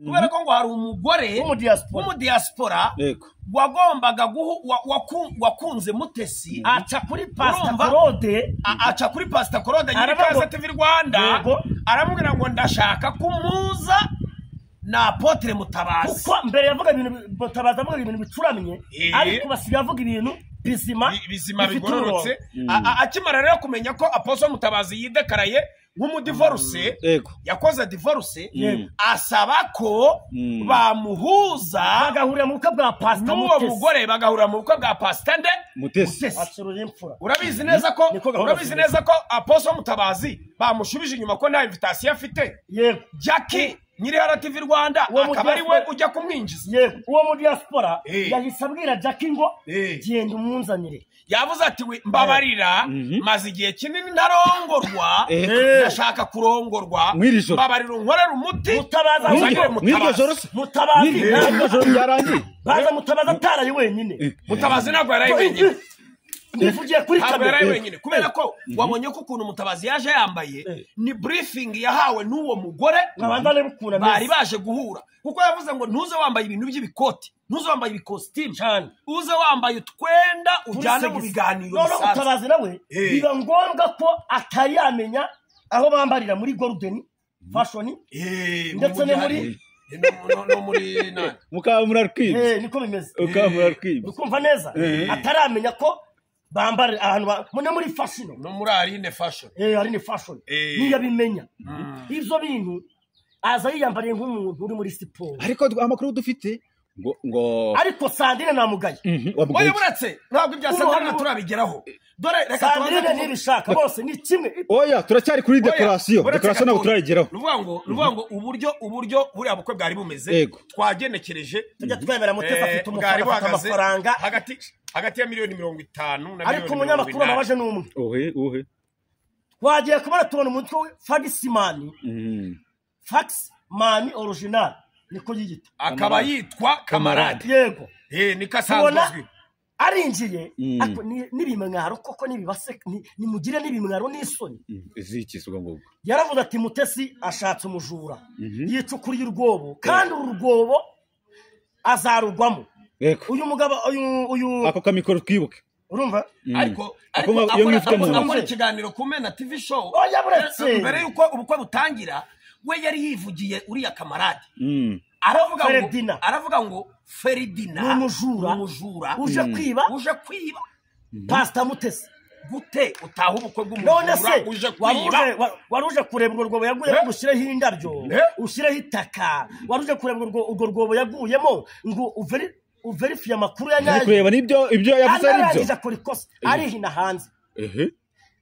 Kubera ko ngo hari umugore w'umudiaspora wagombaga wakunze Mutesi, aca kuri Pastor Claude, aca kuri Pastor Claude nyiri Kaze TV Rwanda, aramubwira ngo ndashaka kumuza na Apotre Mutabazi. Kuko mbere yavuga ibintu Mutabazi avuga ibintu bicuramye, ariko basigaye avuga ibintu bizima bigororotse. Akimara rero kumenya ko Apostle Mutabazi yidekaraye nk'umudivorce, yakoze divorce, asaba ko bamuhuza bagahurira mu bukwe bwa Pastor Mutesi, n'uwo mugore bagahurira mu bukwe bwa Pastor nde Mutesi. Urabizi neza ko urabizi neza ko Apostle Mutabazi bamushubije inyuma ko nta invitation afite. Jackie nyiri RTV Rwanda akaba ari we ujya kumwinjiza. Yego, uwo mu diaspora yahise abwira Jackie ngo genda umunzanire. Yavuze ati mbabarira, maze igihe kinini ntarongorwa, ndashaka kurongorwa, mbabarira unkorera umuti. Mutabazi Mutabazi baza Mutabazi ataraye wenyine. Mutabazi ntabwo yaraye wenyine. Ndivugiye kuri kamera wenyine kubera ko wabonye ko ukuntu Mutabazi yaje yambaye ni briefing yahawe n'uwo mugore bari baje guhura, kuko yavuze ngo ntuze wambaye ibintu by'ibikoti, ntuze wambaye ibikositimu, uze wambaye utwenda ujyane mu biganiro bisanzwe. Mutabazi nawe biba ngombwa ko atari yamenya aho bambarira muri Golden Fashion ndetse no muri no muri nani mukamurarkwibye, niko bimeze, mukamurarkwibye ukumva neza ataramenya ko bambara ahantu no muri fashion, no muri Aline Fashion, Aline Fashion niyo bimenya ivyo bintu, aza yiyambariye nk'umuntu uri muri siporo. Ariko amakuru dufite ngo ariko Sandrine namugaye. Oya buretse ntabwo ibya Sandrine turabigeraho. Dore reka Sandrine nibishaka bose ni kimwe. Oya turacyari kuri decoration, decoration ntabwo turayigeraho. Ruvuga ngo uburyo buriya bukwe bwari bumeze twagenekereje, tujya twemera Mutesi afite amafaranga hagati ya miliyoni 50 na miliyoni. Ariko umunyamakuru abaje n'umwe. Ohe twagiye kubona tubona umutwe we Faxman, Faxman original niko yiyita, akaba yitwa Kamarade. Yego, niko asanzwe azwi. Arinjiye ariko n'ibimwaro koko nibibase nimugire n'ibimwaro n'isoni iziki suga ngo yaravuze ati Mutesi ashatse umujura yicukuriye urwobo, kandi uru rwobo azarugwamo. Uyu mugabo uyu ako kamikoro twibuke urumva, ariko akora ikiganiro ku Mena TV show. Oya buretse mbere yuko ubukwe butangira we yari yivugiye uriya Kamarade, aravuga ngo Feridina ni umujura uje kwiba Pastor Mutesi. Gute utaha ubukwe bw'umujura uje kwiba? Wari uje kureba urwo rwobo yaguyemo ngo ushyireho indabyo, ushyireho itaka, wari uje kureba urwo rwobo yaguyemo ngo uverifiye amakuru ya nyayo, kureba nibyo ibyo yavuze ari byo. Akora ikosa arihina hanze,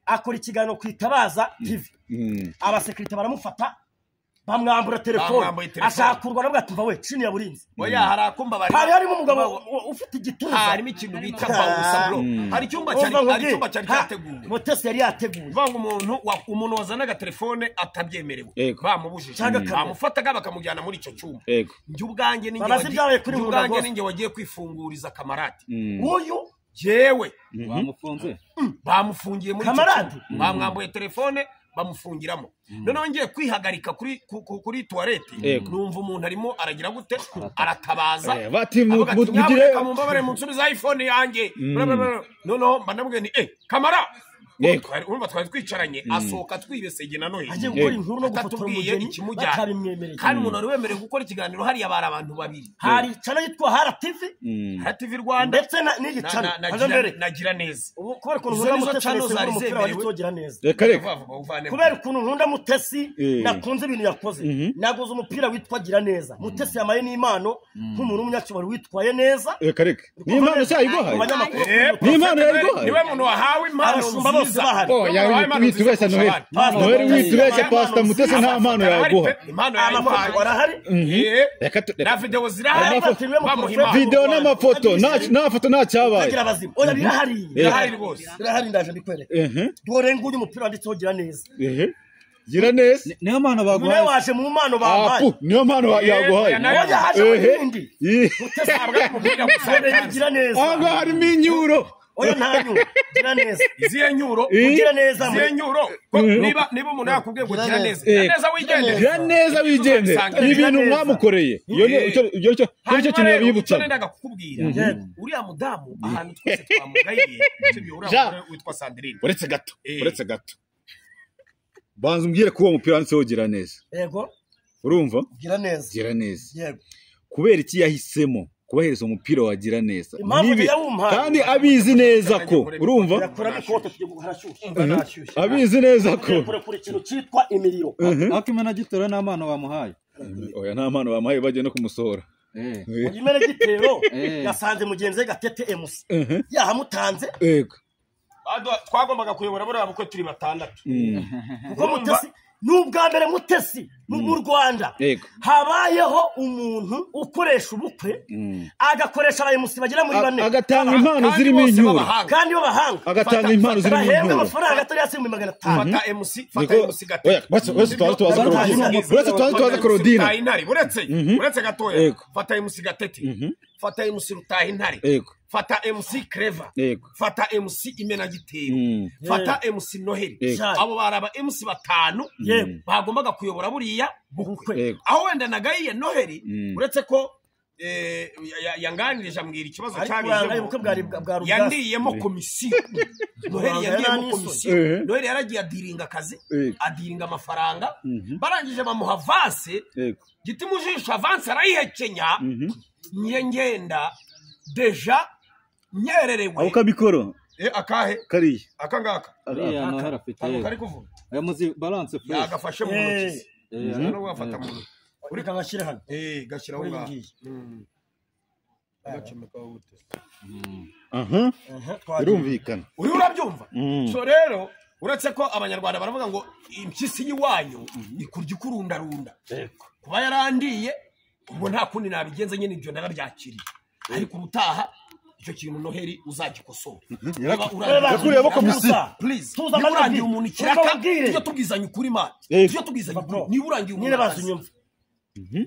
akora ikiganiro ku Itabaza TV, abasekirite baramufata bamwambura telefone, ashakurwa nabwo atuva we chini ya burinzi. Oya harakumba bari hari harimo umugabo ufite igituza, harimo ikintu bita bawusa bro, hari icyumba cyari cyateguwe, Mutesi yari yateguye banga umuntu wazanaga telefone atabyemerewe bamubujije, bamufataga bakamujyana muri icyo cyumba. Njye ubwanjye ninjye wagiye kwifunguriza Kamarade uyu jewe bamufunze, bamufungiye muri icyo cyumba, bamwambuye telefone bamufungiramo. Noneho ngiye kwihagarika kuri toilette, numva umuntu arimo aragira gute aratabaza, bati mugire mumbabare munsubiza iPhone yanjye. Noneho mba ndamubwiye ni Kamara, urumva twari twicaranye, asohoka twibesege na Noheli agiye gukora inkuru no gufotora umugeni batabimwemereye, kandi umuntu wari wemerewe gukora ikiganiro hariya bari abantu babiri, hari channel yitwa Hara TV, Hara TV Rwanda ndetse n'igi channel na Gira Neza. Kubera ukuntu nkunda Mutesi witwa Neza, reka kubera ukuntu nkunda Mutesi nakunze ibintu yakoze, naguze umupira witwa Gira Neza. Mutesi yamaye n'impano nk'umuntu w'umunyacyubahiro witwaye neza. Reka ni impano cyayiguhaye, ni impano yayiguhaye, niwe muntu wahawe impano nziza. Oya witubeshya Noheli, Noheli witubeshya Pastor Mutesi nta mpano yaguha, impano arahari, na video zirahari, video n'amafoto nta foto nta cyabaye. Oya birahari, birahari rwose, birahari ndaje mbikwereka. Dore nguyu umupira wanditseho Gira Neza. Gira Neza niyo mpano baguhaye, niwe waje mu mpano bampaye, niyo mpano yaguhaye. Oya haje n'indi Mutesi Gira Neza, aho harimo inyuro. Oya nta nyuro. Gira neza. Izihe nyuro? Gira neza. Izihe nyuro? Niba umuntu yakubwiye ngo gira neza. Gira neza wigendere. Gira neza wigendere. Ibintu mwamukoreye. Iyo cyo kintu yabibutsa. Nendaga kukubwira. Uriya mudamu ahantu twese twamugayiye, sibyo uriya mugore witwa Sandrine. Uretse gato. Uretse gato. Banza umbwire ko uwo mupira wanditseho gira neza. Yego. Urumva? Gira neza. Gira neza. Yego. Kubera iki yahisemo kubahereza umupira wa gira neza? Kandi abizi neza ko urumva? Abizi neza ko kurekura ikintu cyitwa imiriro. Akimena gitero n'amano bamuhaye. Oya nta mano bamuhaye bagiye no kumusohora. Imena gitero yasanze mugenzi we Gatete MC. Yahamutanze. Yego. Twagombaga kuyobora buriya bukwe turi batandatu. Kuko Mutesi n'ubwa mbere Mutesi mu Rwanda habayeho umuntu ukoresha ubukwe agakoresha abayemusi bagera muri bane agatanga impano zirimo inyuro kandi b'abahanga agatanga impano zirimo inyuro amafaranga atari hasi 500. Fata MC, fata MC Gatete. Oya, bose tubaza Claudine. Intare uretse gatoya. Fata MC Gatete. Fata MC Rutaha Intare. Fata MC Clever. Fata MC Imenagitero. Fata MC Noheli. Abo baraba MC batanu bagombaga kuyobora buriya bukwe. Aho wenda nagayiye Noheli uretse ko yanganirije ambwira ikibazo cyabijemo yandiyemo komisiyo. Noheli yandiyemo komisiyo. Noheli yaragiye adiringa akazi, adiringa amafaranga, barangije bamuha avance. Giti mujisho avance arayihekenya. Niye ngenda deja nyererewe. Ako kabikoro. Akahe? Kariya. Aka ngaka. Ariya Noheli afite. Kari kuvuga. Aya muzi balance fresh. Yagafashe mu ntoki. No gafata mu ntoki. Ureka ngashyira hano. Gashyira aho ngaho. Gacomeka gute. Aha. Birumvikana. Uyu urabyumva? So rero uretse ko abanyarwanda baravuga ngo impyisi y'iwanyu ikurya ikurundarunda. Kuba yarandiye ubwo nta kundi nabigenza nyine ibyo narabyakiriye. Ariko ubutaha icyo kintu Noheli uzagikosora. Yakuriye komisiyo. Please. Niba urangiye umuntu ikiraka tujye tubwizanya ukuri Imana. Tujye tubwizanya ukuri. Niba urangiye umuntu akazi.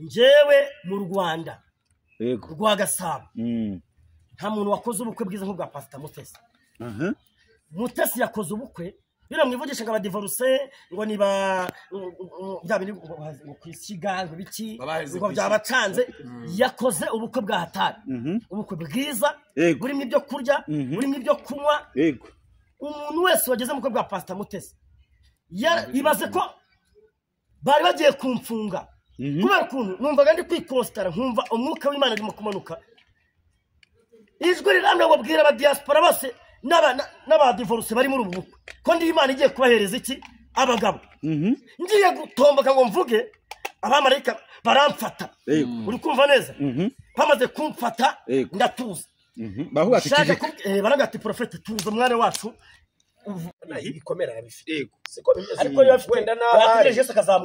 Njyewe mu Rwanda rwa Gasabo nta muntu wakoze ubukwe bwiza nk'ubwa Pastor Mutesi. Mutesi yakoze ubukwe biramwivugisha ngo abadivorce ngo niba bya bindi ngo kwisiga ngo biki ngo byabacanze. Yakoze ubukwe bwa hatari, ubukwe bwiza burimo ibyo kurya, burimo ibyo kunywa. Umuntu wese wageze mu bukwe bwa Pastor Mutesi ibaze ko bari bagiye kumfunga kubera ukuntu numvaga ndi kwikositara nkumva umwuka w'Imana arimo kumanuka. Ijwi riramye ngo bwira aba diaspora bose n'abadivorce bari muri ubu bukwe ko ndi Imana igiye kubahereza iki abagabo. Ngiye gutomboka ngo mvuge abamarayika baramfata. Uri kumva neza? Bamaze kumfata ndatuza. Bahuga ati baravuga ati profete tuza mwana wacu ibikomera arabifite. Siko bimeze. Ariko wenda nahari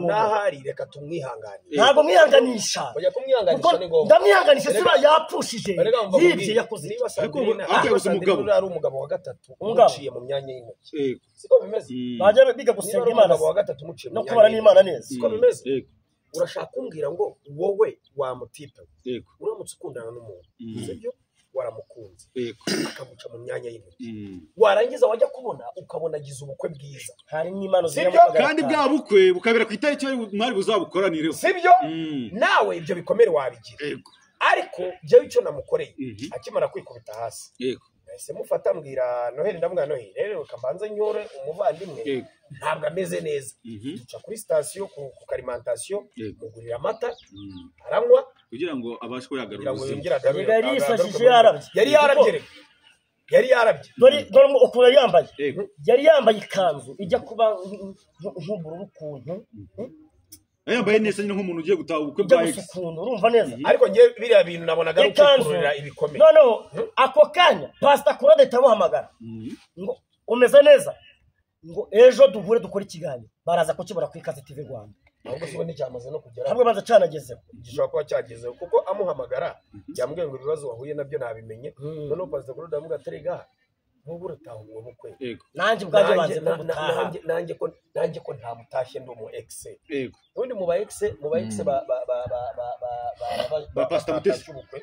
nahari reka tumwihanganire. Ntabwo mwihanganisha. Oya kumwihanganisha ni ngombwa. Ndamwihanganisha siba yapfushije. Yibye yakoze. Niba Sandrine ari umugabo wa gatatu umuciye mu myanya y'intoki. Siko bimeze. Bajya biga gusenga Imana. Umugabo wa gatatu umuciye no kubara n'Imana neza. Siko bimeze. Urashaka kumbwira ngo wowe wa mutipe. Uramutse ukundana n'umuntu. Sibyo? Waramukunze akaguca mu myanya y'intoki warangiza wajya kubona ukabona agize ubukwe bwiza hari n'imano kandi bwa bukwe bukabera ku itariki mwari buzabukoranireho sibyo nawe ibyo bikomere wabigira ariko jyewe icyo namukoreye akimara kwikubita hasi nahise mufata mbwira Noheli ndamubwira Noheli rero reka mbanze nyore umuvandimwe ntabwo ameze neza duca kuri sitasiyo ku karimantasiyo mugurira amata aranywa kugira ngo abashe kuyagarura ubuzima. Yari yisashije yarabye. Yari yarabye. Dore ukuntu yari yambaye. Yari yambaye ikanzu ijya kuba nk'ubururu ukuntu. Yambaye neza nyine nk'umuntu ugiye gutaha ubukwe bwa ex. Urumva neza. Ariko ngiye biriya bintu nabonaga ari ukukururira ibikomere. Noneho ako kanya Pastor Claude atamuhamagara. Ngo umeze neza. Ngo ejo duhure dukore ikiganiro. Baraza kukibura ku Ikaze TV Rwanda. Ahubwo se nticyamaze no kugera. Hamwe banza canagezeho. Gishobora kuba cyagezeho kuko amuhamagara yambwiye ngo ibibazo wahuye nabyo nabimenye. Noneho Pastor Claude amuga aterega nubwo urataha uwo bukwe. Nanjye ubwanjye banze ko mutaha. Nanjye ko nta mutashye ndi umu ex. Yego. Ubundi mu ba ex ba ba ba ba ba ba Pastor Mutesi ubukwe.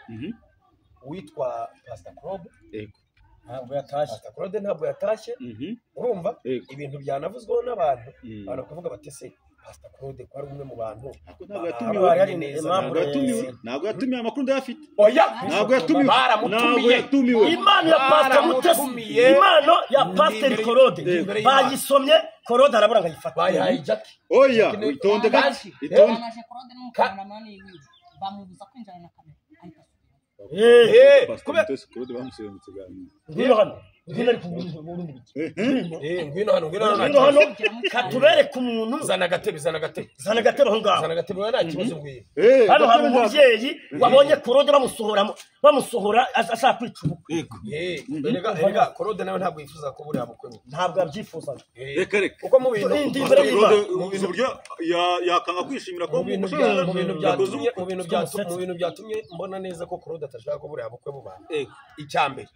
Witwa Pastor Claude. Yego. Ntabwo yatashye. Pastor Claude ntabwo yatashye. Urumva ibintu byanavuzweho n'abantu, abantu bakavuga bati se Pastor Claude ko ari umwe mu bantu ntabwo yatumiwe, ntabwo yatumiwe, amakuru ndayafite. Oya, ntabwo yatumiwe, baramutumiye. Impano ya Pastor Mutesi, impano ya Pastor Claude bayisomye, Claude arabura ngayifata. Bayihaye Jackie. Oya, itonde gato, itonde. Claude n'umukameramani wiwe bamubuza kwinjira na kamera. Pastor Mutesi Claude bamusubiye mu kiganiro. Ngwino hano. Ngwino ari kuburundi biki. Ngwino hano, ngwino hano. Katubereke umuntu. Zana agatebe, zana agatebe. Zana agatebe aho ngaho. Zana agatebe nta kibazo ngwino. Hano hari umubyeyi wabonye Claude bamusohora ashaka kwica ubukwe. Erega Claude nawe ntabwo yifuza ko buriya bukwe. Ntabwo yabyifuzaga. Reka reka. Kuko mu bintu Claude uburyo yakanga kwishimira ko mu bintu byatumye mbona neza ko Claude atashaka ko buriya bukwe buba. Icyambere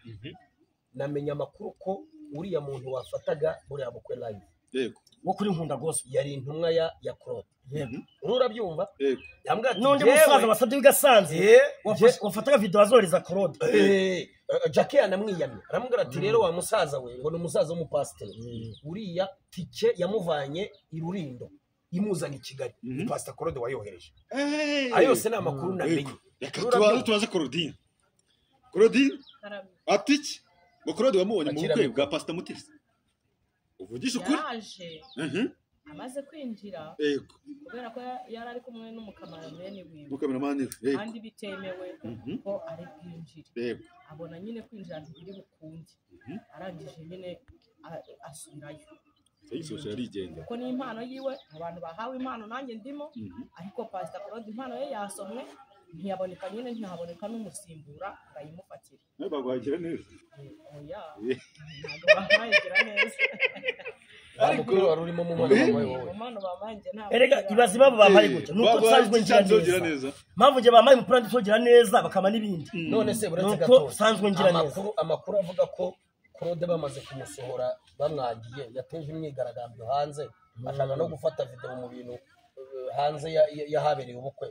namenya amakuru ko uriya muntu wafataga buriya bukwe live. Yego. Wo kuri Nkunda Gospel yari intumwa ya Claude. Yego. Urabyumva? Yego. Yambwira ati n'undi musaza wasabye wigasanze wafataga video azohereza Claude. Jackie anamwiyamye. Aramubwira ati rero wa musaza we ngo ni umusaza w'umupasiteri. Uriya tike yamuvanye i Rurindo imuzana i Kigali. Ni Pastor Claude wayohereje. Ayo yose ni amakuru namenye. Reka tubaze Claudine. Claudine ati ngo Claude wamubonye mu bukwe bwa Pastor Mutesi. Uvugisha ukuri? Yaje. Amaze kwinjira. Yego. Kubera ko yari ari kumwe n'umukameramani wiwe. Umukameramani we. Kandi bitemewe ko ari bwinjire. Yego. Abona nyine kwinjira ntibiri bukunde. Arangije nyine asubirayo. Yisosha yarigenda. Kuko ni impano yiwe, abantu bahawe impano nanjye ndimo, ariko Pastor Claude impano ye yasomwe ntiyaboneka nyine, ntihaboneka n'umusimbura ngayimufatira. Nawe bagwagira neza. Oya. Ntabwo bahagira neza. Ariko wari urimo mu mwana wawe wowe. Mu bamanje ntabwo. Erega ibaze babo bambaye gutya nuko nsanzwe ngira neza. Mpamvu nje bambaye umupira nditogira neza bakama n'ibindi. None se buretse gato nsanzwe ngira neza. Amakuru avuga ko Claude bamaze kumusohora bamwagiye yateje imyigaragambyo hanze ashaka no gufata video mu bintu hanze yahabereye ubukwe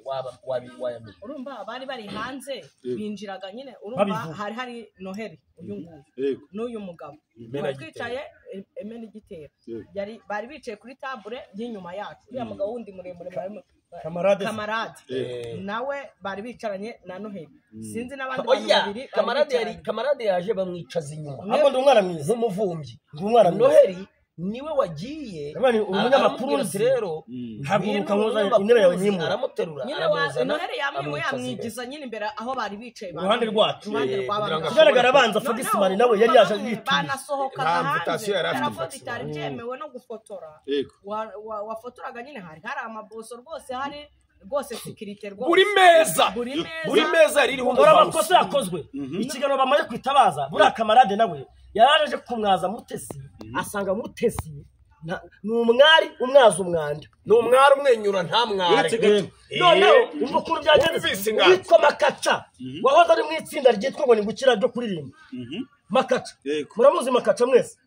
wayamenye. Urumva bari bari hanze binjiraga nyine, urumva hari Noheli uyu nguyu n'uyu mugabo twicaye Emene Igitera yari bari bicaye kuri tabure y'inyuma yacu. Uriya mugabo wundi muremure Kamarade nawe bari bicaranye na Noheli, sinzi n'abandi bantu babiri. Kamarade yaje bamwicaza inyuma. Ahubwo ndi umwana mwiza nk'umuvumbyi. Ndi umwana mwiza. Noheli niwe wagiye umunyamakuru rero haguruka nkoza intebe yawe nyimwe aramuterura aramuzana. Noheli yamwimuye amwigiza nyine imbere aho bari bicaye uruhande rwacu. Kigaragara abanza Fagisimani nawe yari yaje yituye. Banasohokaga hanze bitari byemewe no gufotora. Wafotoraga nyine hari amaboso rwose, hari rwose security rwose buri meza ririho amakosa yakozwe. Ikiganiro bamaze kwitabaza buriya Kamarade nawe yaraje kumwaza Mutesi, asanga Mutesi ni umwari umwaza umwanda, ni umwari umwenyura nta mwari. Noneho umva ukuntu byagenze, witwa Makaca wahoze ari mu itsinda ryitwa ngo ni gukira ryo kuririmba. Makaca muramuzi Makaca mwese,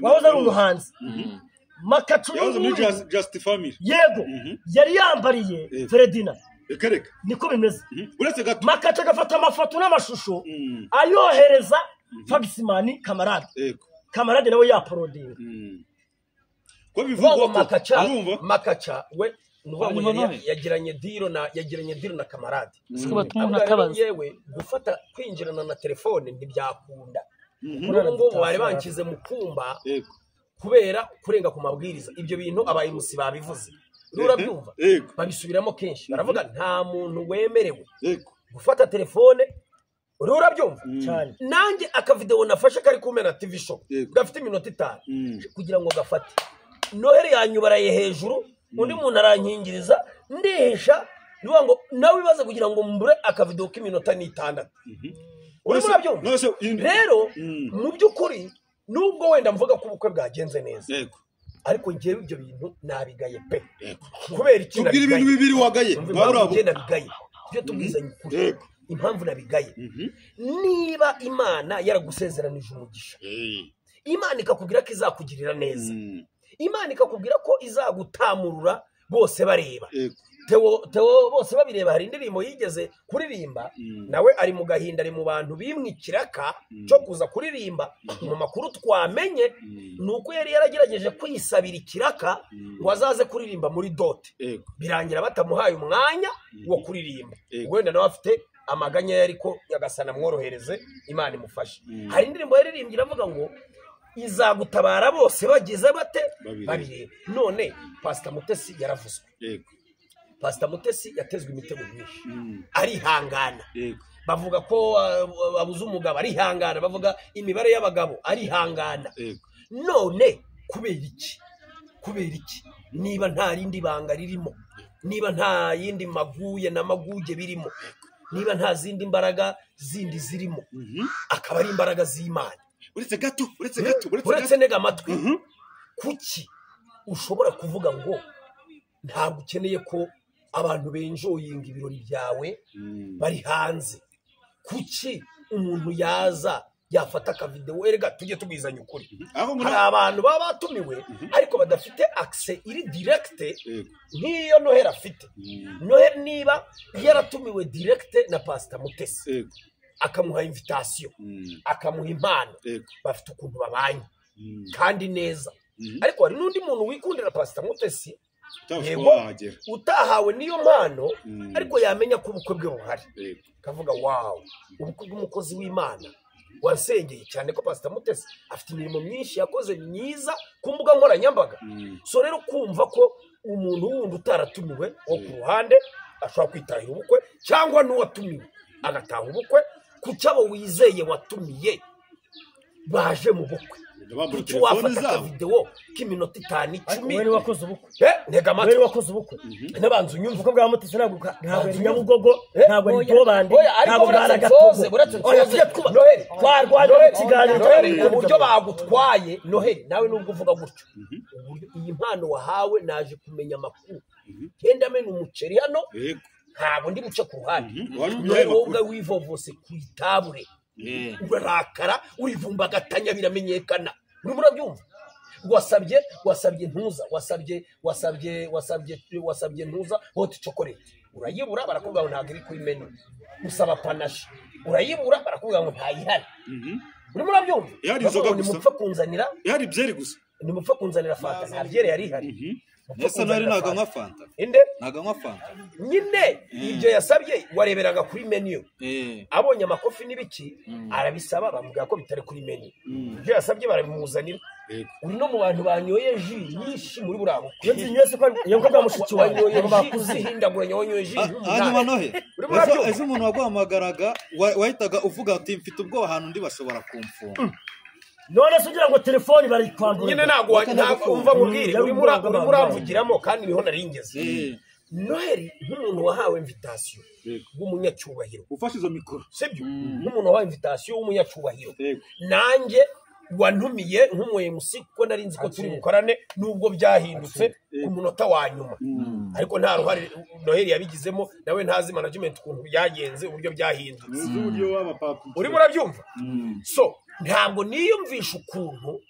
wahoze ari umuhanzi. Makaca yahoze muri Just Family. Yego, yari yambariye Fredina. Reka niko bimeze. Uretse gato Makaca agafata amafoto n'amashusho ayohereza Fagisimani Kamarade. Yego. Kamarade nawe yaporodinga. Ko bivugwa ko Makaca we nuvuga yagiranye deal na Kamarade. Siko batuma natabaza. Yewe gufata kwinjirana na telefone ntibyakunda. Ngo bari bankize mu kumba. Kubera kurenga ku mabwiriza ibyo bintu abayimusi babivuze. Urabyumva? Babisubiramo kenshi. Baravuga nta muntu wemerewe gufata telefone. Urabyumva? Cyane. Nanjye akavideo nafashe kari kumena TV show gafite iminota 5 kugira ngo gafate. Noheli yanyubaraye hejuru, undi muntu arankingiriza ndihisha, niwa ngo nawe bibaze kugira ngo mbure akavideo k'iminota 6. Urabyumva? Rero mu by'ukuri nubwo wenda mvuga ko ubukwe bwagenze neza. Yego. Ariko ngewe ibyo bintu nabigaye pe. Kubera iki nabigaye? Tubwire ibintu bibiri wagaye. Nabigaye. Tujye tubwizanye ukuri. Impamvu nabigaye. Niba Imana yaragusezeranije umugisha. Imana ikakubwira ko izakugirira neza. Imana ikakubwira ko izagutamurura bose bareba. Theo bose babireba hari indirimbo yigeze kuririmba nawe ari mu gahinda ari mu bantu bimwe ikiraka cyo kuza kuririmba mu makuru twamenye nuko yari yaragerageje kwisabira ikiraka ngo azaze kuririmba muri dote birangira batamuhaye umwanya wo kuririmba wenda nawe afite amaganya yari ko Nyagasana mworohereze Imana imufashe hari indirimbo yaririmbye iravuga ngo izagutabara bose bagize bate babireba none Pastor Mutesi yaravuzwe Pastor Mutesi yatezwe imitego myinshi arihangana bavuga ko abuze umugabo arihangana bavuga imibare y'abagabo arihangana none kubera iki niba nta rindi banga ririmo niba nta yindi maguye na maguge birimo niba nta zindi mbaraga zindi zirimo akaba ari imbaraga z'Imana uretse gato uretse nega amatwi kuki ushobora kuvuga ngo ntabwo ukeneye ko abantu benjoyinga ibirori byawe bari hanze kuki umuntu yaza yafata akavideo erega tujye tubwizanya ukuri hari abantu baba batumiwe ariko badafite access iri direct nk'iyo Noheli afite Noheli niba yaratumiwe direct na Pastor Mutesi akamuha invitation akamuha impano bafite ukuntu babanye kandi neza ariko hari n'undi muntu wikundira Pastor Mutesi yego utahawe niyo mpano ariko yamenya ko ubukwe bwe buhari kavuga wow ubukwe bw'umukozi w'Imana wasengeye cyane ko Pastor Mutesi afite imirimo myinshi yakoze myiza ku mbuga nkoranyambaga so rero kumva ko umuntu wundi utaratumiwe wo ku ruhande ashobora kwitahira ubukwe cyangwa n'uwatumiwe agataha ubukwe ku cyabo wizeye watumiye baje mu bukwe kuki wafata akavideo k'iminota 5 10 wari wakoze ubukwe ntega amatwi wari wakoze ubukwe nabanza unyumva ubukwe bwa Mutesi ntabwo ari Nyabugogo ntabwo ari Dobandi ntabwo ari Gatogo oya tujye twuba twarwanya mu kiganiro uburyo bagutwaye Noheli nawe nubwo uvuga gutyo uburyo iyi mpano wahawe naje kumenya amakuru genda amena umuceri hano ntabwo ndi buce ku ruhande Noheli wowe ubwawe wivovose ku itabure urarakara urivumbagatanya biramenyekana urimo urabyumva wasabye ntuza wasabye ntuza hot chocolate urayibura barakubwira ngo ntabwo iri kuri menu usaba panache urayibura barakubwira ngo ntayihari urimo urabyumva nimupfa kunzanira ihari byeri gusa nimupfa kunzanira fanta nta byeri yari ihari Ese nari ntago anywa fanta inde ntago anywa fanta nyine ibyo yasabye wareberaga kuri menu abonye amakofi n'ibiki arabisaba bamubwira ko bitari kuri menu ibyo yasabye barabimuzanira uri no mu bantu banyoye ji nyinshi muri buriya bukwe iyo bwa mushiki wawe uzihindaguranya wanyoye ji hanyuma Nohe ejo umuntu waguhamagaraga wahitaga uvuga ati mfite ubwoba ahantu ndi bashobora kumfunga none se ugira ngo telefoni barikwambura nyine ntabwo umva nkubwire urimo uramvugiramo kandi niho nari ngeze Noheli nk'umuntu wahawe invitation w'umunyacyubahiro ufashe izo mikoro sibyo nk'umuntu wahawe invitation w'umunyacyubahiro nanjye wantumiye nk'umu MC kuko nari nzi ko turi bukorane nubwo byahindutse ku munota wa nyuma ariko nta ruhare Noheli yabigizemo nawe ntazi management ukuntu byagenze uburyo byahindutse urimo urabyumva so ntabwo niyumvisha ukuntu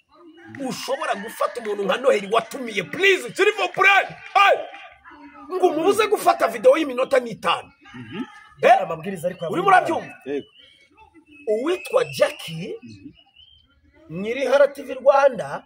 ushobora gufata umuntu nka Noheli watumiye please s'il vous plaît ngo umubuze gufata video y'iminota 5 amabwiriza ariko urimo urabyumva uwitwa Jackie nyiri Hara TV Rwanda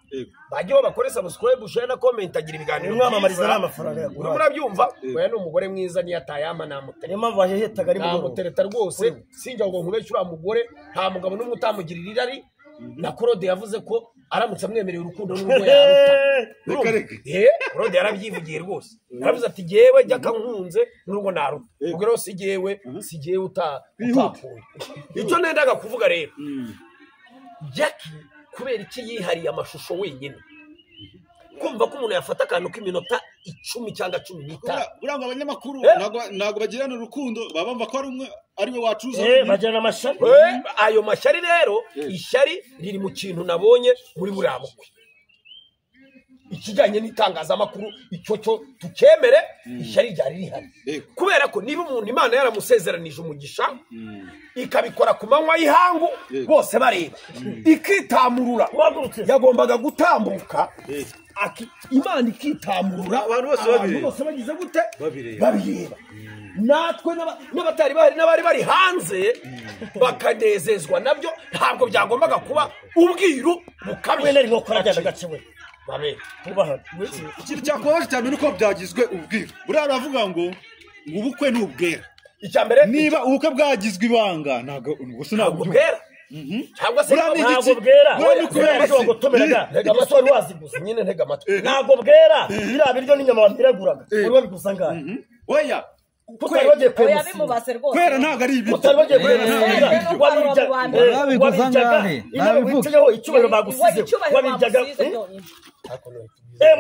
bajye bakore subscribe share na comment agira ibiganiro mwamamariza ari amafaranga yaguha urimo urabyumva oya ni umugore mwiza niyo atayama namutereta niyo mpamvu wahehetaga ari mugoroba namutereta rwose sinjya ngo nkubeshye uriya mugore nta mugabo n'umwe utamugirira irari na Claude yavuze ko aramutse amwemereye urukundo n'ubwo yaruta Claude yarabyivugiye rwose yaravuze ati jyewe jya kankunze n'ubwo naruta ubwo rero si jyewe utapfuye icyo nendaga kuvuga rero Jackie kubera iki yihariye amashusho wenyine kumva ko umuntu yafata akantu k'iminota 10 cyangwa 15 buranga abanyamakuru ntabwo bagirana urukundo baba bumva ko ari umwe ari we wacuza bagirana amashyari ayo mashyari rero ishyari riri mu kintu nabonye muri buriya bukwe ikijyanye n'itangazamakuru icyo cyo tukemere ishyari ryari rihari kubera ko niba umuntu Imana yaramusezeranije umugisha ikabikora ku manywa y'ihangu bose bareba ikitamurura yagombaga gutambuka Imana ikitamurura Abantu bose babireba. Bose bagize gute? Babireba. Babireba. Natwe n'abatari bahari n'abari bari hanze bakanezezwa nabyo, ntabwo byagombaga kuba ubwiru bukabije. We nari nkokora rya gace we. Babe. Tubaha. Ikintu cyakubabaje cyane nuko byagizwe ubwiru. Buriya baravuga ngo ubukwe ni ubwera. Icya mbere niba ubukwe bwagizwe ibanga ntabwo gusa ntabwo bwera. Cyangwa se ntabwo bwera. Buriya ni kubera iki wagotomeraga? Ntega wari waziguze nyine, ntega amatwi. Ntabwo bwera. Biriya biryo n'inyama wabiraguraga. Wari wabiguza angahe? Oya. Kutari wagiye Oya kwemusiga. bimubaze rwose. Kwera ntabwo ari ibiryo. Kutari wagiye Kwera kwemusiga. ntabwo ari ibiryo. Wabiguza angahe? Intebe wicayeho icyubahiro bagusize. Wabiryaga.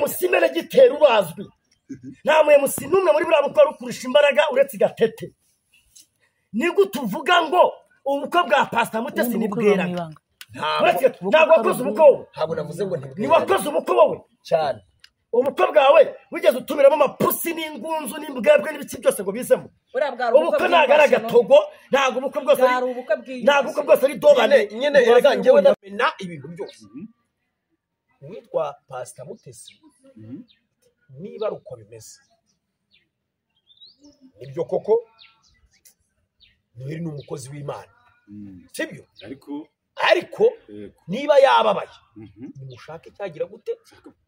MC Mene gitera urazwi. Nta mu MC n'umwe muri buriya bukwe rukurusha imbaraga uretse Gatete. Ni gute uvuga ngo ubukwe bwa Pastor Mutesi ni bweraga? Ntabwo wakoze ubukwe wowe. Ntabwo navuze ngo ntibwera. Ni wakoze ubukwe wowe cyane. Ubukwe bwawe wigeze utumiramo amapusi n'ingunzu n'imbwebwe n'ibiki byose ngo bizemo. Ubukwe ntabwo ari agatogo, ntabwo ubukwe bwose ari ntabwo ubukwe bwose ari dobane. Nyine erega njyewe ndamena ibintu byose. Uwitwa Pastor Mutesi niba ari uko bimeze nibyo koko Noheli ni umukozi w'Imana, sibyo? Ariko niba yababaye nimushake cyagira gute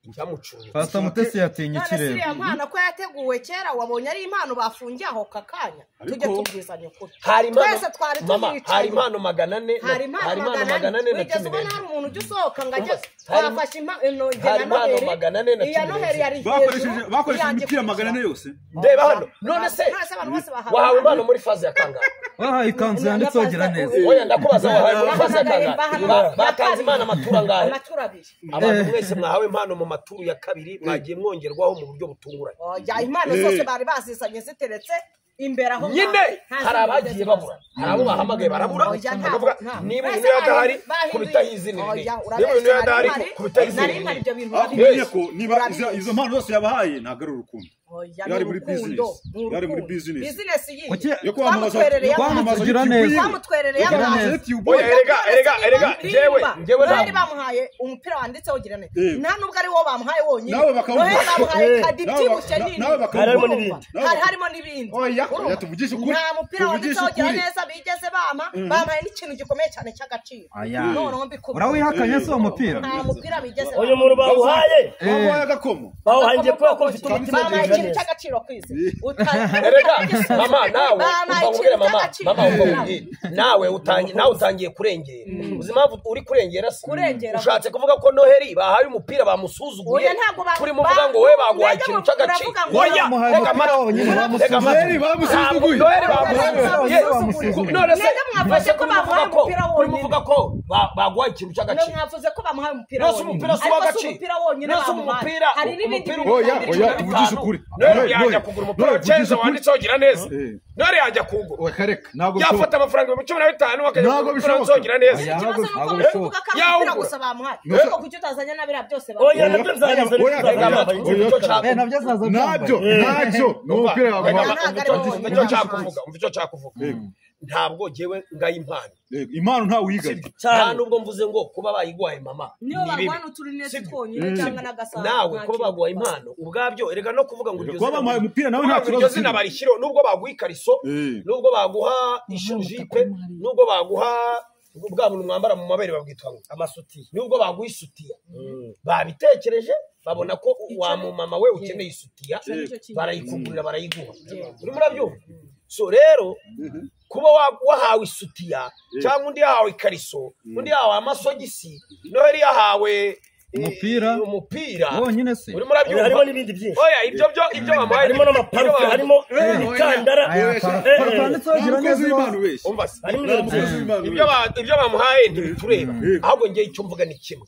icyamucururutse. Pastor Mutesi yatinye None ikirere. siriya mpano ko yateguwe kera wabonye ari impano bafungiye aho kakanya. Tujye tubwizanya ukuri. Hari impano Twese twari mama, tuhicaye. hari impano 400 Hari impano 400 wigeze ubona hari umuntu ujya usohoka ngo ajye twafashe impano hari impano 400 na iya Noheli yari Bakoresheje bakoresheje imipira 400 yose. Ndeba hano none se None se abantu bose bahawe wahawe impano muri faze ya kangahe? Wahaye ikanzu yanditseho gira neza. Oya ndakubaza wahawe muri faze ya kangahe? Batanze impano amaturo angahe? Amaturo abiri. Abantu mwese mwahawe impano mu maturo ya kabiri mwagiye mwongerwaho mu buryo butunguranye. Oya impano zose bari bazizanye ziteretse imbere aho nyine hari abagiye babura, hari abo bahamagaye barabura, bakavuga niba uyu yadahari kubitaho izina iri, niba uyu yadahari kubitaho izina iri. Umenye ko niba izo mpano zose yabahaye ntabwo ari urukundo. Yari muri business. Yari muri business. Business yi. Yo kwamamaza Gira neza. Bamutwerereye amazi. Oya erega erega erega njyewe njyewe Noheli bamuhaye umupira wanditseho gira neza. Nta nubwo ari wo bamuhaye wonyine. Nawe bakawuha. Noheli bamuhaye kadi byibushye nini. Nawe Hari harimo n'ibindi. Hari harimo n'ibindi. Oya, oya tuvugishe ukuri. Nta mupira wanditseho gira neza bigeze bama, bamuhaye n'ikintu gikomeye cyane cy'agaciro. Noneho mbikubwira. Urawihakanye se uwo mupira? Nta mupira bigeze. Uyu muntu bawuhaye. Bamuhaye agakomo. Bawuhaye ngiye kubera ko mfite umutima Bamuhaye gira ikintu neza. cy'agaciro ku isi. Erega mama nawe umva nkubwire mama, mama umva nkubwire nawe utangiye, nawe utangiye kurengera. Uzi impamvu uri kurengera se? Kurengera. Ushatse kuvuga ko Noheli bahaye umupira bamusuzuguye. Oya ntabwo Kuri muvuga ngo we baguhaye ikintu cy'agaciro. Oya Bamuhaye reka umupira wonyine bamusuzuguye. Noheli bamusuzuguye. Noheli bamusuzuguye. None se Mwebwe mwafashe ko bamuhaye umupira kuri wonyine. muvuga ko baguhaye ikintu cy'agaciro. Mwavuze ko bamuhaye umupira Nose wonyine. umupira si Ariko si uw'agaciro. umupira wonyine Nose bamuhaye. umupira Hari n'ibindi umupira bintu Oya, bibiri oya na tuvugishe bitanu. ukuri. Noheli yajya kugura umupira wa Chelsea wanditseho gira neza. Noheli yajya kuwugura. Oya kareka ntabwo Yafata amafaranga 15,000 akajya Ntabwo kugura umupira bishoboka. wanditseho gira neza. Ikibazo Ntabwo ni uko bishoboka. muvuga ko ari umupira Yawugura. gusa bamuhaye. Ariko kuki utazanye na biriya byose bamuhaye? Oya nabyo nzabizana. Oya, Tega amatwi, Oya, umva icyo nshaka Nabyo azaza Ntabyo, ntacyo. Ni umupira Tega baguhaye. amatwi, umva icyo nshaka kuvuga, umva icyo nshaka kuvuga. Ntabwo jyewe ngaye impano. Impano ntawe uyigaya. Nta nubwo mvuze ngo kuba bayiguhaye mama. Niyo ni bibi. barwana uturinete twonyine cyangwa n'agasahani. Nawe kuba baguhaye impano ubwabyo erega no kuvuga ngo iryo Kuba bamuhaye umupira nawe nta kuvuga ngo iryo kibazo zina kirimo. barishyiraho nubwo baguha ikariso, nubwo baguha ishujipe, nubwo baguha bwa buntu mwambara mu mabere babwitwa ngo Amasutiye. nubwo baguha isutiya, babitekereje babona ko wa mumama we ukeneye isutiya, barayikugurira barayiguha. Urimo urabyumva? So rero kuba wahawe isutiya cyangwa undi yahawe ikariso, undi yahawe amasogisi, Noheli yahawe Umupira. umupira Wonyine se. Urimo urabyumva? Harimo n'ibindi byinshi. Oya ibyo byo ibyo bamuhaye Harimo n'amaparufe, harimo imikandara. Aya parufe yanditseho Nta gira mukozi neza. w'Imana ubeshya. Umva se. Harimo Nta ibintu mukozi byinshi. w'Imana Ibyo ubeshya. ibyo bamuhaye ntibitureba. Ahubwo ngiye icyo mvuga ni kimwe.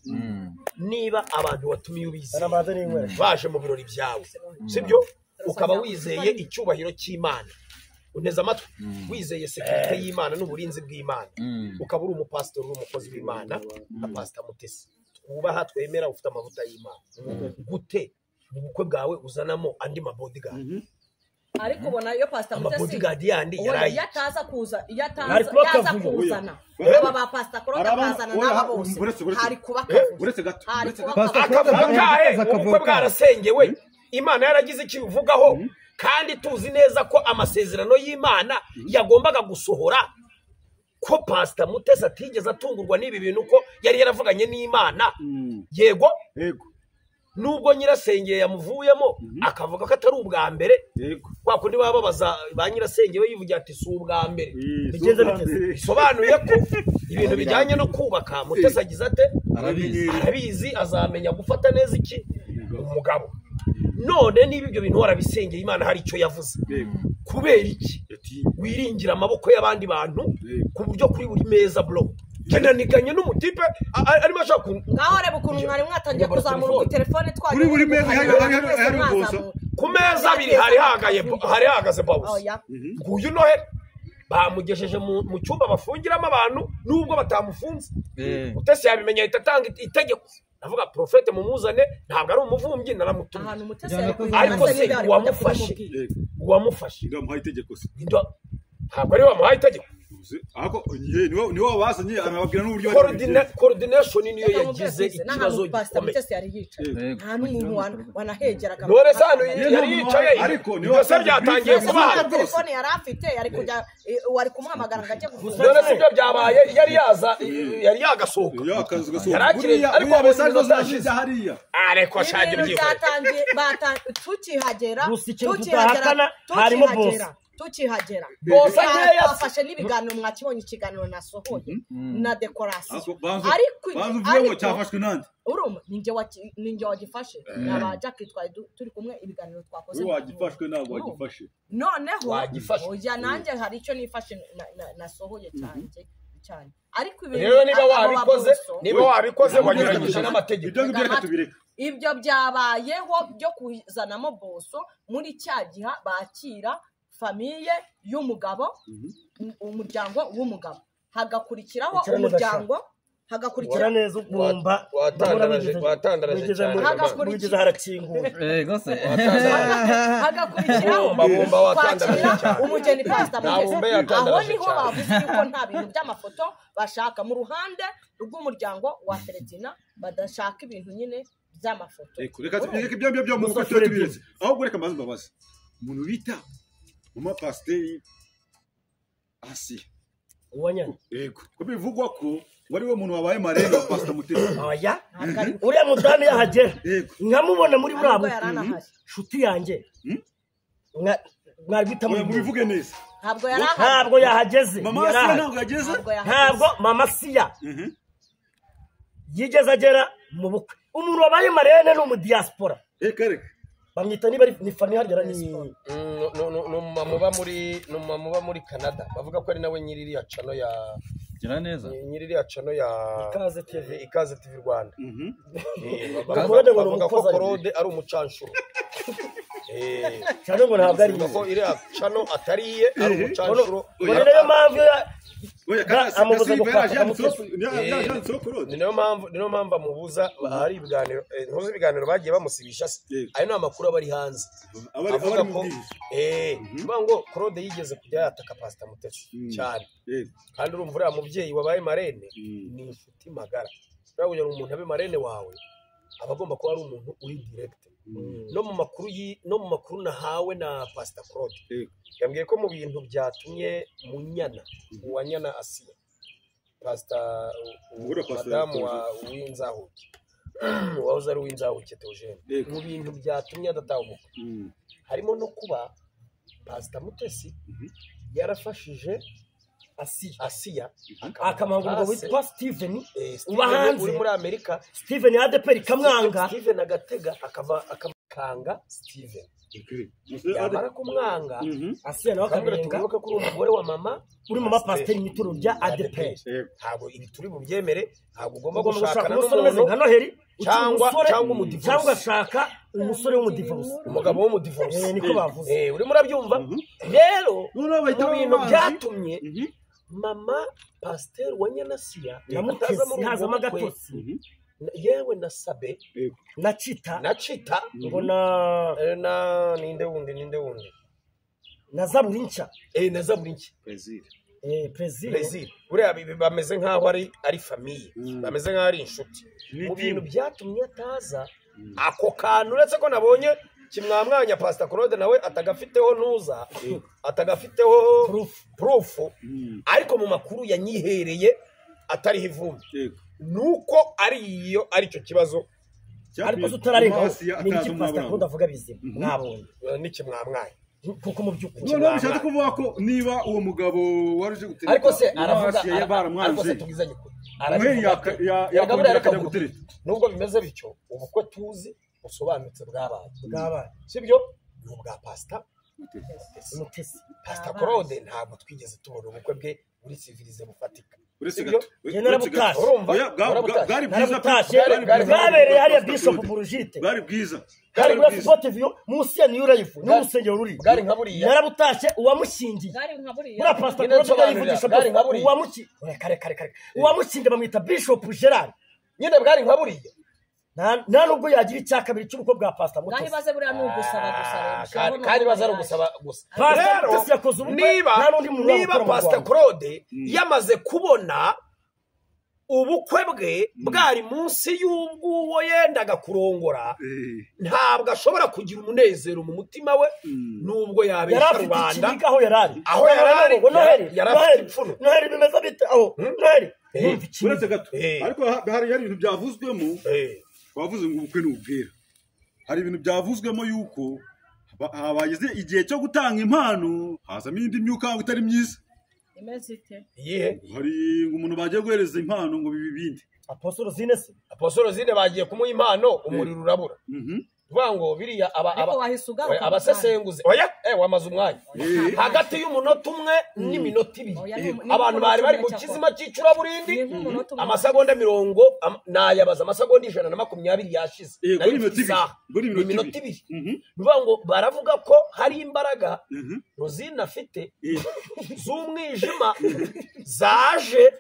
Niba abantu watumiye ubizeye Arabanza n'inywera. baje mu birori byawe, sibyo? Ukaba wizeye icyubahiro cy'Imana. Unteze amatwi, wizeye sekirite y'Imana n'uburinzi bw'Imana. Ukaba uri umupasitori, uri umukozi w'Imana na Pastor Mutesi. Twubaha twemera ufite amavuta y'Imana. Gute mu bukwe bwawe uzanamo andi mabodyguard? Ariko ubona iyo Pastor Mutesi amabodyguard yandi yaraye yataza kuza yataza yaza kuzana aba ba Pastor Claude akazana n'aba bose hari kuba uretse gato ubukwe bwarasengewe Imana yaragize icyo ivugaho kandi tuzi neza ko amasezerano y'Imana yagombaga gusohora ko Pastor Mutesi atigeze atungurwa n'ibi bintu ko yari yaravuganye n'Imana. Yego yego, nubwo nyirasenge yamuvuyemo akavuga ko atari ubwa mbere. Yego, kwa kundi baba babaza ba nyirasenge we yivugira ati si ubwa mbere. Bigenze bite? Bisobanuye ko ibintu bijyanye no kubaka Mutesi agize ate arabizi, azamenya gufata neza iki umugabo. None niba ibyo bintu warabisengeye Imana hari icyo yavuze, kubera iki wiringira amaboko y'abandi bantu ku buryo kuri buri meza bro kenaniganye n'umutipe arimo ashaka ngaho reba ukuntu mwari mwatangiye kuzamura udutelefone twanyu kuri buri meza hari boso ku meza abiri hari hahagaze Bawusi nguyu Noheli bamugejeje mu cyumba bafungiramo abantu nubwo batamufunze. Mutesi yabimenye ahita atanga itegeko navuga profete mumuzane, ntabwo ari umuvumbyi naramutumye. Ariko se uwamufashe ndamuhaye itegeko se ntabwo ari wamuhaye itegeko ahako niwe wabazanye anababwira n'uburyo coordination niyo yagize ikibazo gikomeye. Mutesi yari yicaye nta n'umuntu wanahegeraga none se hano yari yicaye ariko niwe se byatangiye kuba telefone yari afite yari kujya wari kumuhamagara ngo ajye gufunga. None se ibyo byabaye yari yaza yari yagasohoka yarakiriye ariko abose hariya ariko shaje byatangiye tukihagera harimo boss tukihagera twafashe n'ibiganiro mwakibonye ikiganiro nasohoye na decoration ariko ariko cyafashwe nande urumva ninjye wagifashe naba Jackie twari turi kumwe ibiganiro twakoze wagifashwe ntabwo wagifashe noneho oya nanjye hari icyo nifashe nasohoye cyane ariko rero niba wabikoze wanyuranyije n'amategeko ibyo ngibyo reka tubireke. Ibyo byabayeho byo kuzanamo boso muri cya gihe bakira famiye y'umugabo umuryango w'umugabo hagakurikiraho umuryango hagakurikira neza ugomba watandaraje cyane hagakurikira harakinguye yego se hagakurikiraho watandaraje umugeni Pastor Mutesi aho niho bavuze yuko nta bintu by'amafoto bashaka mu ruhande rw'umuryango wa Feretina badashaka ibintu nyine by'amafoto. Reka ibyo byo mu bukwe tubiretse ahubwo reka maze mbabaze umuntu bita mama pasiteri Asiya uwanyana yego ko bivugwa ko wari we muntu wabaye marene wa Pastor Mutesi. Oya uriya mudamu yahagera nkamubona muri buriya bukwe nshuti yanjye mwabita mubivuge neza ntabwo yahageze mama Asiya ntabwo yageze ntabwo mama Asiya yigeze agera mu bukwe. Umuntu wabaye marene ni umudiaspora reka reka bamwita niba ni Fanny harya ni no muba muri Canada bavuga ko ari nawe nyiririya cano ya gira neza nyiririya cano ya Ikaze TV Ikaze TV Rwanda. Bavuga ko Claude ari umucanshuro cano ngo ntabwo ari ko iriya cano atariye ari umucanshuro. Ngo niyo mpamvu niyo mpamvu amubuza hari ibiganiro ntuzi ibiganiro bagiye bamusibisha se ayo ni amakuru aba ari hanze avuga ko ngo Claude yigeze kujya yataka Pastor Mutesi cyane kandi urumva uriya mubyeyi wabaye marene ni inshuti magara. Kugira ngo umuntu abe marene wawe aba agomba kuba ari umuntu uri direct. No mu makuru nahawe na Pastor Claude yambwiye ko mu bintu byatumye Munyana uwanyana Asiya Pastor madamu wa Uwinzahuke wahoze ari Uwinzahuke Theogene mu bintu byatumye adataha ubukwe harimo no kuba Pastor Mutesi yarafashije Asiya akamanga umugabo witwa Steven uba hanze uri muri Amerika Steven ADPR kamwanga Steven agatega akava akamkanga Steven yamara kumwanga Asiya nawe akabwira ko kuri umugore wa mama uri mama pasiteri mu ituro rya ADPR ntabwo ibi turi bubyemere ntabwo ugomba gushakana n'umuntu nka Noheli cyangwa umudivorce cyangwa ugashaka umusore w'umudivorce umugabo w'umudivorce niko bavuze urimo urabyumva rero mu bintu byatumye mama pasiteri wa Nyanasiya na Mutesi hazamo agatotsi yewe na Sabe na Cita ngo na ninde wundi Na Zaburi nshya. Na Zaburi nshya. Plaisir. Plaisir. Buriya bameze nkaho ari famille, bameze nkaho ari inshuti. Mu bintu byatumye ataza ako kantu, uretse ko nabonye kimwamwanya Pastor Claude nawe atagafiteho ntuza, atagafiteho proof, ariko mu makuru yanyihereye atariho ivumbi. Nuko ari iyo ari cyo kibazo. Ariko tutararenga ni iki Pastor Claude avuga bizima mwabonye n'ikimwamwanya kuko mu by'ukuri none bishatse kuvuga ko niba uwo mugabo waruje gutereta, ariko se aravuga, ariko se tubwizanye ukuri, aravuga nubwo bimeze bityo ubukwe tuzi busobanutse bwabaye, sibyo? Ni ubwa Pastor Mutesi. Pastor Claude ntabwo twigeze tubona ubukwe bwe muri civilize bufatika. Bwari bwiza, bwabereye hariya Bishop Brigitte, bwari bwiza, bwari bwa Sport View munsi ya New Life n'urusengero ruri, bwari nka buriya. Narabutashye uwamushingiye, buriya Pastor Claude yivugisha uwamuki kare kare kare, uwamushingiye bamwita Bishop Gerard nyine, bwari nka buriya. Nta nubwo yagira icya kabiri cy'ubukwe bwa Pastor Mutesi. Kandi baze buriya ni ugusaba gusa, kandi baze ari ugusaba gusa. Pastor Mutesi yakoze ubukwe, niba Pastor Claude yamaze kubona ubukwe bwe bwari munsi y'ubw'uwo yendaga kurongora, ntabwo ashobora kugira umunezero mu mutima we nubwo yabesha rubanda. Aho yarari, aho yarari, yarafite ipfuno. Noheli bimeze bite aho? Noheli uretse gato, ariko hari ibintu byavuzwemo. Twavuze ngo ubukwe ni ubwera. Hari ibintu byavuzwemo yuko habageze igihe cyo gutanga impano hazamo indi myuka itari myiza. Imeze ite? Iyihe? Hari umuntu bagiye guhereza impano ngo bibi bindi. Apostolo Zine se? Apostolo Zine bagiye kumuha impano umuriro urabura. Vuga ngo biriya abasesenguze. Oya, wamaze umwanya. Hagati y'umunota umwe n'iminota ibiri. Abantu bari bari mu kizima cy'icuraburindi, amasegonda mirongo nayabaza amasegonda 120 yashize. Iminota ibiri. Vuga ngo baravuga ko hari imbaraga Rosine afite z'umwijima zaje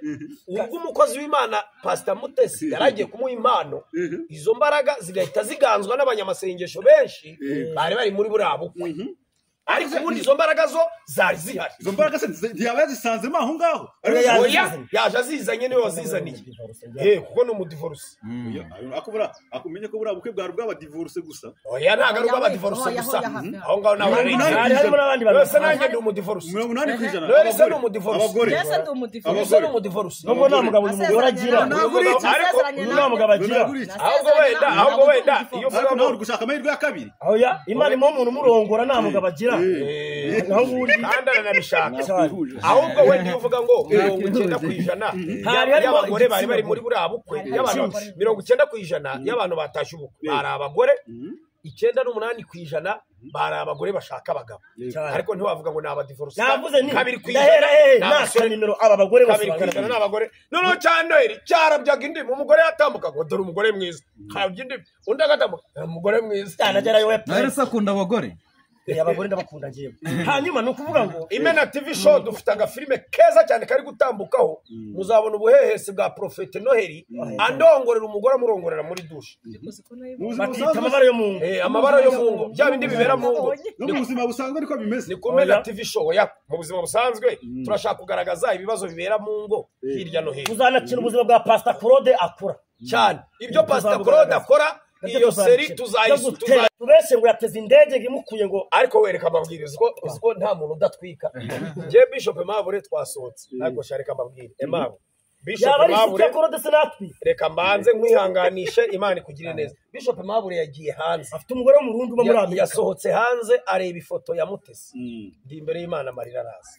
ubwo umukozi w'Imana Pastor Mutesi yaragiye kumuha impano, izo mbaraga zigahita ziganzwa n'abanyamasengesho benshi bari bari muri buriya bukwe. Ariko ubundi izo mbaraga zo zari zihari. Izo mbaraga se ntiyaba yazisanzemo aho ngaho? Oya, yaje azizanye, niwe wazizaniye. Kuko ni umudivorce. Akumenye ko buriya bukwe bwari ubw'abadivorce gusa. Oya, ntabwo ari ubw'abadivorce gusa. Aho ngaho nawe harimo n'abandi bantu. Wese nanjye ndi umudivorce. 80%. Wese ni umudivorce. Wese ndi umudivorce. Wese ni umudivorce. Nubwo nta mugabo umugore agira. Ariko nta mugabo agira. Ahubwo wenda iyo uvuga ngo uri gushaka amahirwe ya kabiri. Oya, Imana imuha umuntu umurongora nta mugabo agira. Kandi aranabishaka. Ahubwo wenda iyo uvuga ngo 90% y'abagore bari bari muri buriya bukwe, y'abantu 90% y'abantu batashye ubukwe bari abagore, 98% bari abagore bashaka abagabo. Ariko ntiwavuga ngo ni abadivorce. 2% ni nimero aba bagore bose 2% ni abagore. Noneho cya Noheli cyarabyaga indimi, umugore yatambuka ngo dore umugore mwiza, karabya indimi, undi agatambuka umugore mwiza. Cyanagerayo we. Noheli se akunda abagore? Abagore ndabakunda ngewe. Hanyuma ni ukuvuga ngo Imena TV show dufite agafilime keza cyane kari gutambukaho, muzabona ubuhehesi bwa Prophet Noheli andongorera umugore amurongorera muri dushe. Bakita amabara yo mu ngo. Amabara yo mu ngo, bya bindi bibera mu ngo. No mu buzima busanzwe niko bimeze. Ni ku Imena TV show ya mu buzima busanzwe turashaka kugaragaza ibibazo bibera mu ngo hirya no hino. Tuzanakina ubuzima bwa Pastor Claude akora cyane. Ibyo Pastor Claude akora iyo seri tuzayisutuza. Tubese ngo yateze indege ngimukuye ngo ariko wereka amabwiriza ko nta muntu udatwika. Nje Bishop Mabure twasohotse ariko shareka amabwire Emabo Bishop Mabure reka mbanze nkwihanganishe Imana ikugirire neza. Bishop Mabure yagiye hanze afite umugore w'umurundi uba muri Amerika, yasohotse hanze areba ifoto ya Mutesi, ndi imbere y'Imana amarira araza.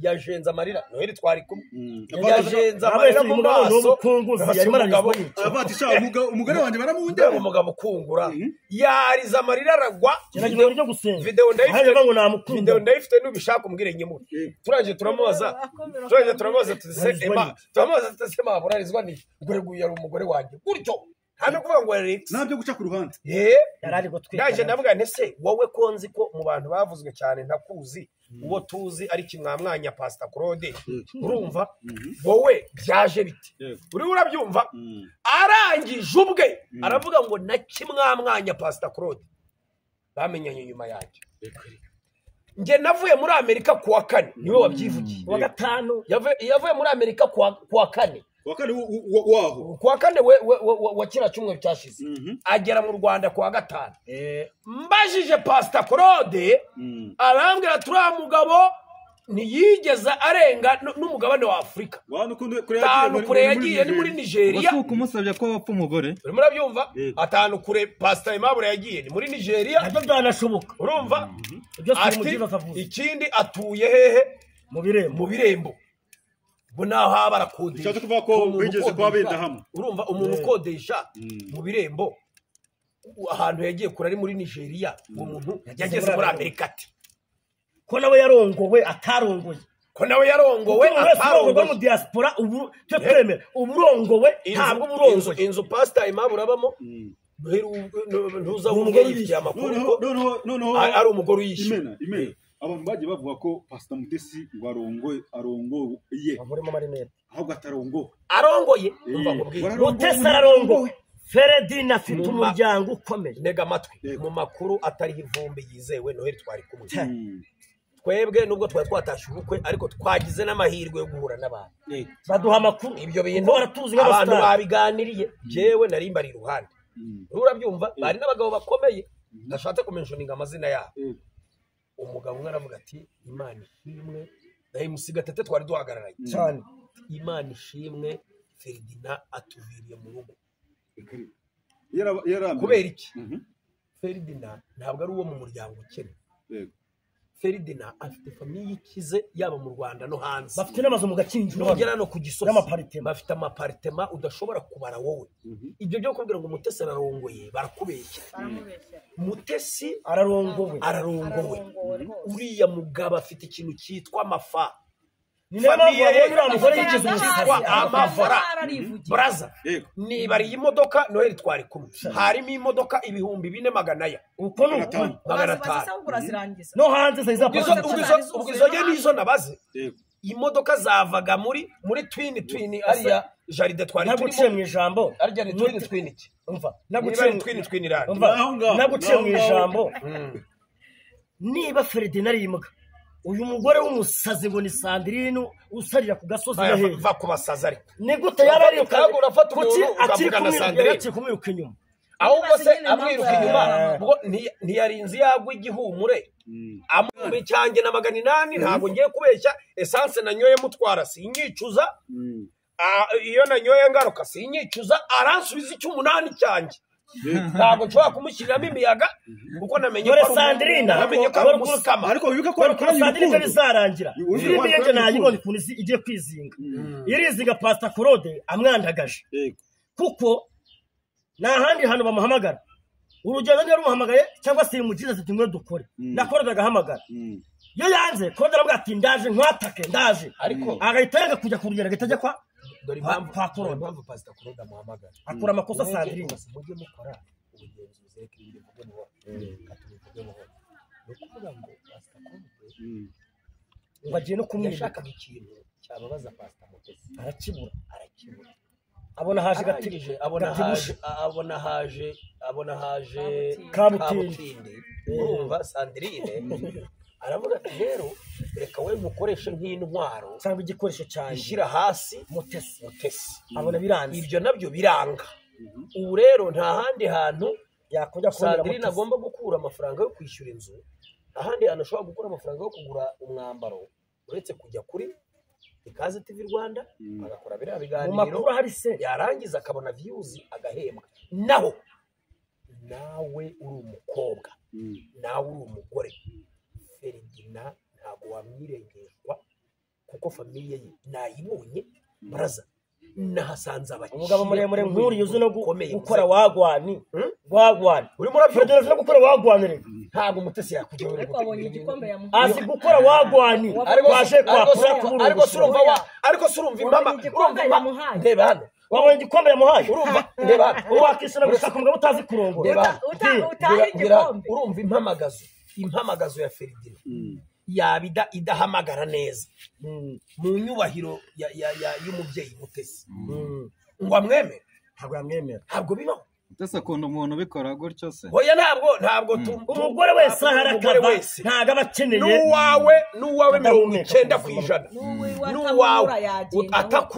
Yajenza amarira Noheli twari kumwe, yajenza amarira mu maso. Umugore wanjye baramundeba, umugabo ukungura yariza amarira aragwa. Video ndayifite nubishaka umbwire nyimure. Turaje turamubaza tuze Emma, turamubaza tuze Mabura arizwa ni umugore guyu yari umugore wanjye gutyo. Hano kuvuga ngo Alex nabyo guca ku ruhande. Yarari gutwika. Ndaje ndavuga nti se wowe ko nzi ko mu bantu bavuzwe cyane ntakuzi, uwo tuzi ari kimwamwanya Pastor Claude, urumva wowe byaje bite? Uri urabyumva? Arangije ubwe aravuga ngo na kimwamwanya Pastor Claude bamenyanye nyuma yanjye. Nge navuye muri Amerika kuwa kane niwe wabyivugiye. Kuwa gatanu yavuye muri Amerika kuwa kane. Kuwa kane waho. Kuwa kane wa kira cyumweru cyashize. Agera mu Rwanda kuwa gatanu. Mbajije Pastor Claude arambwira turiya mugabo ntiyigeze arenga n'umugabane wa Afurika. Atanu kure yagiye ni muri Nigeria. Ubwo kumusabye ko bapfa umugore. Urimo urabyumva? Atanu kure Pastor Aimable yagiye ni muri Nigeria. Nabyo byanashoboka. Urumva? Ikindi atuye hehe? Mu birembo. Mu birembo. Bo naho haba arakodesha. Bishatse kuvuga ko bigeze kuba benda hamwe. Urumva umuntu ukodesha mu birembo ahantu yagiye kure ari muri Nigeria, uwo muntu yageze muri Amerika ati ko nawe yarongowe atarongoye. Ko nawe yarongowe atarongoye mu diaspora ubu cyo twemera uburongowe ntabwo burongoye. Inzu Pastor Aimable urabamo ntuza wumve amakuru noneho ari umugore uyishyura. Imena abantu bagiye bavuga ko Pastor Mutesi ngo arongoye bavuremo marinete ahubwo atarongowe arongoye. Umva nkubwire Mutesi ararongowe. Feredina afite umuryango ukomeye. Ntega amatwi mu makuru atariho ivumbi yizewe Noheli twari kumwe. Twebwe nubwo twari twatashye ubukwe ariko twagize n'amahirwe yo guhura n'abantu baduha amakuru. Ibyo bintu abantu babiganiriye jewe nari mbari iruhande. Urabyumva bari n'abagabo bakomeye ndashatse kumentioninga amazina yabo. Umugabo umwe aravuga ati Imana ishimwe ndayimusiga tete twari duhagararanye cyane. Imana ishimwe Feredina atuviriye mu rugo. Kubera iki? Feredina ntabwo ari uwo mu muryango ukennye. Feredina afite famiye ikize yaba mu Rwanda no hanze. Bafite n'amazu mu Gakinjiro nugera no ku Gisozi bafite amaparitema udashobora kubara wowe. Ibyo byo kubwira ngo Mutesi ararongoye barakubeshya. Mutesi ararongowe. Uriya mugabo afite ikintu cyitwa amafa. Ni nayo mpamvu uriya mugore yigize umusazi. Amafara braza nibariye imodoka Noheli twari kumwe harimo imodoka 2400 uko ni 500 no hanze ubwo izo nge nizo nabaze imodoka zavaga muri twin ariya jaride twari turimo. Naguciye mu ijambo arya ni twin iki umva naguciye twin irani naguciye mu ijambo. Niba Feredina ari imbwa uyu mugore w'umusazi ngo ni Sandrine usarira ku gasozi na hehe va kubasaza ariko ni gute yaba ari urafata umuntu ukavuga na Sandrine akiri kumwiruka inyuma ahubwo se amwiruka inyuma ubwo ntiyarinze yagwa igihumure amumbe cyanjye na 800 ntabwo ngiye kubeshya. Essence nanyoye mutwara sinyicuza, iyo nanyoye ngaruka sinyicuza, aransubiza icy'umunani cyanjye. Ntabwo nshobora kumushyiriramo imiyaga kuko namenye ko Sandrine namenye ko ari umusikama. Ariko wibuka ko Sandrine bizarangira filime yanjye nayibonye ukuntu igiye kwizinga irizinga Pastor Claude amwandagaje kuko nta handi hantu bamuhamagara. Urugendo niba rumuhamagaye cyangwa se imugize ati mwe dukore na Claude agahamagara iyo yanze Claude aravuga ati ndaje nkwatake ndaje, ariko agahita yanga kujya ku rugendo agahita ajya kwa dore impamvu Pastor Claude amuhamagara akora amakosa Sandrine. Mujye mukora ubugenzuzi reka ibindi bivuge buhoro katubivuge buhoro. Ni ukuvuga ngo Pastor Claude ngo agiye no kumwiba yashakaga ikintu cyababaza Pastor Mutesi arakibura abona haje gatije abona haje Kabutindi. Urumva Sandrine aravuga ati rero reka we mukoreshe nk'intwaro cyangwa igikoresho cyanjye ishyira hasi Mutesi abona biranze. Ibyo nabyo biranga. Ubu rero nta handi hantu yakujya kubonera Sandrine agomba gukura amafaranga yo kwishyura inzu, ahandi hantu ashobora gukura amafaranga yo kugura umwambaro uretse kujya kuri Ikaze TV Rwanda agakora biriya biganiro yarangiza akabona views agahembwa. Naho nawe uri umukobwa nawe uri umugore Feredina ntabwo wamwirengeshwa kuko famiye ye nayibonye baraza nahasanze abakire. Umugabo muremure nk'uriya uzi no gukora wagwani urimo urabyumva no gukora wagwani reka ntabwo Mutesi yakujya ariko abonye igikombe yamuhaye azi gukora wagwani waje kwa ariko ariko surumva impama urumva ndeba hano wabonye igikombe yamuhaye urumva ndeba hano wakishyura gushaka umugabo utazi kurongora utaha igikombe urumva impamagazo ya Feredina yabida idahamagara neza mu nyubahiro y'umubyeyi Mutesi ngo amwemere ntabwo yamwemera ntabwo bibaho. Mutesi akunda umuntu ubikora gutyo se? Oya, ntabwo umugore wese ahari akava ntabwo aba akeneye n'uwawe 90% n'uwawe ataku